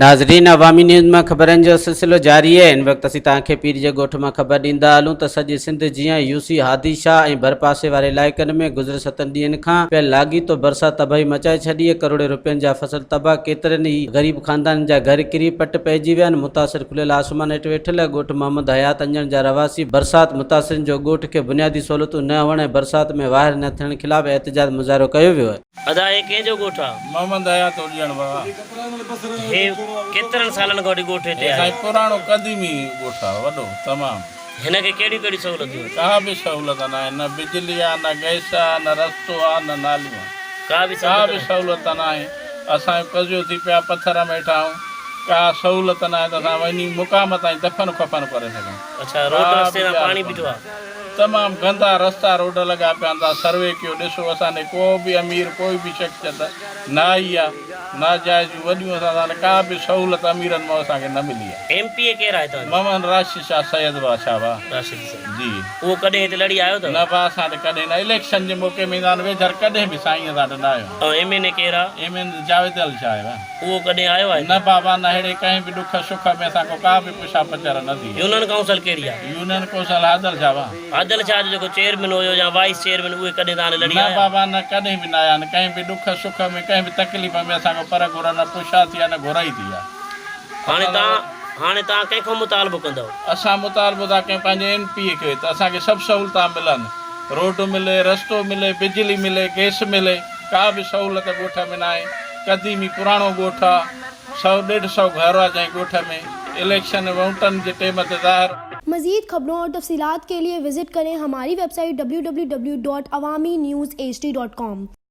ناظرين عوامي نيوز مان خبرن جو سلسلو جاري آهي هن وقت اسين توهان کي پير جي ڳوٺ مان خبر ڏيندا هلون ته سڄي سنڌ جيان يو سي هادي شاهه ۽ ڀرپاسي واري علائقن ۾ گذريل ستن ڏينهن کان پيل لاڳيتو برسات تباهي مچائي ڇڏي آهي ڪروڙين روپين جا فصل تباهه ڪيترن ئي غريب خاندانن جا گهر ڪري پٽ پئجي ويا آهن متاثر کليل آسمان هيٺ ويٺل ڳوٺ محمد حيات انجڻ جا رهواسي برسات متاثرين جو ڳوٺ کي بنيادي سهولتون نه هئڻ ۽ برسات ۾ واهر نه ٿيڻ خلاف احتجاج مظاهرو ڪيو ويو آهي. ادا هي ڪنهن جو ڳوٺ آ؟ محمد حيات اڏيڻ بابا. هي ڪيترن سالن کان وٺي ڳوٺ هتي هي آهي؟ سائين پراڻو قديمي ڳوٺ آ وڏو تمام. هن کي ڪهڙيون ڪهڙيون سهولتون آهن؟ ڪا به سهولت ناهي نه بجلي آ نه گئس آ نه رستو آ نه ناليون آ. ڪا به ڪا سهولت به ناهي. سهولت ناهي اسان جو قضيو ٿي پيا پٿر ۾ هيٺ آهون ڪا سهولت ناهي ته اسان وڃي مقام تائين دفن کفن ڪري سگهون. اڇا روڊ ڪا رستي به تان ڳالهه پاڻي بيٺو ڪونهي. آ. تمام گندا رستا روڊ لڳا پيا آهن توهان سروي ڪيو ڏسو اسان ڏي ڪو به امير ڪوئي به شخصيت نه آئي آ ناجائزيون وڏيون اسان سان ڪا به سهولت اميرن مان اسان کي نه ملي آ. ايم پي اي ڪير آهي توهان جو؟ محمد راشد شاهه سيد با شاهه با. راشد سيد جي. اهو ڪڏهن هتي لڙي آيو اٿو؟ نه با اسان وٽ ڪڏهن نه اليڪشن جي موقعي ۾ ايندا آهن ويجهر ڪڏهن به سائين اسان وٽ نه آيو آهي. ۽ ايم اين اي ڪير آ؟ ايم اين اي جاويد علي شاهه آهي با. اهو ڪڏهن آيو آهي نه هتي؟ بابا نه اهڙي ڪنهن به ڏک سک ۾ اسان کان ڪا به پڇا پچر نه ٿي. يونين ڪائونسل ڪهڙي آ؟ يونين ڪونسل عادل شاهه با. عادل شاهه جو جيڪو چيئرمين هيو يا وائيس چيئرمين اهي ڪڏهن توهان ڏي لڙي نه آيا؟ بابا نه ڪڏهن به نه آيا آهن ڪنهن به ڏک سک ۾ ڪنهن به تڪليف ۾ اسان کان پر گهر نه پڇا ٿي آ نه گهرائي ٿي آ. هاڻي اسان توهان هاڻي توهان ڪنهن کان مطالبو ڪندؤ؟ اسان مطالبو ٿا ڪيون پنهنجي ايم پي اي کي ته اسان کي سڀ سهولتان ملن روڊ ملي رستو ملي بجلي ملي گئس ملي ڪا به سهولت ڳوٺ ۾ ناهي قديمي پراڻو ڳوٺ آ سئو ڏيڍ سئو گهر آ جنهن ڳوٺ ۾ اليڪشن ووٽن جي ٽيم تي ظاهر. مزيد خبرون اور تفصيلات کے لئے وزٽ ڪرين ھماري website W W W dot Awami news H D dot com.